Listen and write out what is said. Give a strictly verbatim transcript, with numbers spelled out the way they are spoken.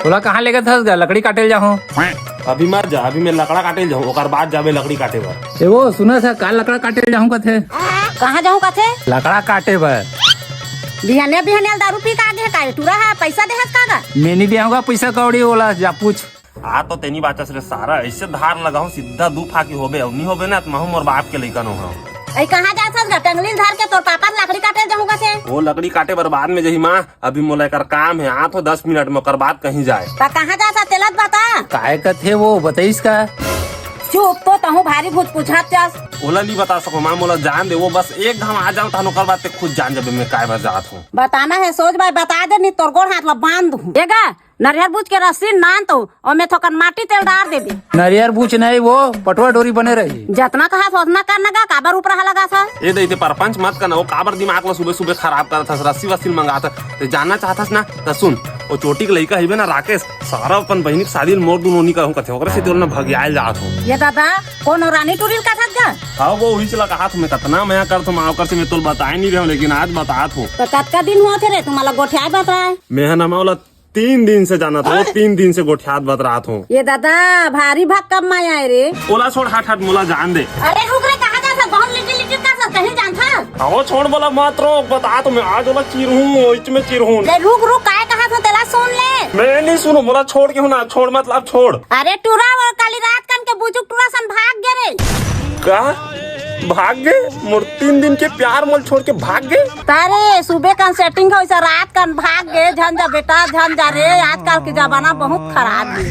तोला कहाँ लेगत हस गा? लकड़ी काटे ल जाहूँ। अभी मत जा, अभी मैं लकड़ा काटे ल जाहूँ, ओकर बाद जाबे लकड़ी काटे बर। ए वो, सुनत हस का, लकड़ा काटे ल जाहूँ कथे। कहाँ जाहूँ कथे? लकड़ा काटे बर। बिहनिया बिहनिया दारू पी के आगे हे का? टूरा हे, पैसा देहस का गा? मैं नहीं देहूँगा पैसा कौड़ी ओला, जा पूछ। आ तो तेनी बाचस रे सारा, ऐसे धार लगाहूँ सीधा दू फाकी होबे, अउ नी होबे ना त महूँ मोर बाप के लइका नो हूँ। ऐ कहाँ जाथस गा? टंगली ल धर के तोर पापा ल लकड़ी काटे ल जाहूँ कथे। वो लकड़ी काटे बर बाद में जही माँ, अभी मोला एकर काम हे, आत हो दस मिनट में, ओकर बाद कहीं जाए। त कहाँ जाथस तेला त बता। काय कथे वो, बताइस का? चुप तो तहूँ भारी भूत पूछत जास। ओला नी बता सको माँ, मोला जान दे, वो बस एक घाम आ जाओ तहन ओकर बाद ते खुद जान जाबे मैं काय बर जात हूँ। बताना हे सोच भाई, बता दे, नी तोर गोड़ हाथ ला बांध दूँ। ए गा, नरियर बूच के रस्सी नान तो, ओमे थोकन माटी तेल डार देबे। नरियर बूच नहीं वो, पटवा डोरी बने रही। जतना कहा था ओतना कर न गा, काबर ऊपर लगा था। ए दई ते परपंच मत करना, वो काबर दिमाग ला सुबह सुबह खराब करत हस, रस्सी वस्सी मंगात हस। ते जानना चाहत हस ना, त सुन, वो चोटी के लइका हइबे ना राकेश, सारा अपन बहिनी के शादी ल मोर दुनों नी करहूँ कथे, ओकरे से तोर ना भगियाल जात हो। ये दादा, कौन हो रानी टूरी ल कथस गा? हाँ, वो उही ला कहा था, मैं कतना मया करत हूँ, माँ ओकर से मैं तोल बताए नहीं रहे हूँ, लेकिन आज बतात हूँ। तो कतका दिन हुआ थे रे, तुम्हारा गोठियाए बतराए? मैं है ना, मैं बोला, तीन दिन से जानत हो, तीन दिन से गोठियात बतरात हो। ये दादा, भारी भक्कम माया है रे। ओला छोड़, हट, हट, मोला जान दे। अरे रुक रे, कहाँ जा सब? बहुत लिटिल लिटिल का सब कहीं जान था? आओ छोड़, बोला मत रो, बता तो मैं आज ओला चीरहूँ, ओइच में चीरहूँ। ले रुक, रुक, काय कहा था, तेला सुन ले। मैं नहीं सुनो, मोला छोड़ के हूँ ना, छोड़ मतलब छोड़। अरे टूरा, वो काली रात कन के बुजुक टूरा सन भाग गे रे। का? भाग गे? मोर तीन दिन के प्यार मोल छोड़ के भाग गे? तारे सुबह कन सेटिंग हो, इसे रात कन भाग गे। झन जा बेटा, झन जा रे, आजकल के जमाना बहुत खराब है।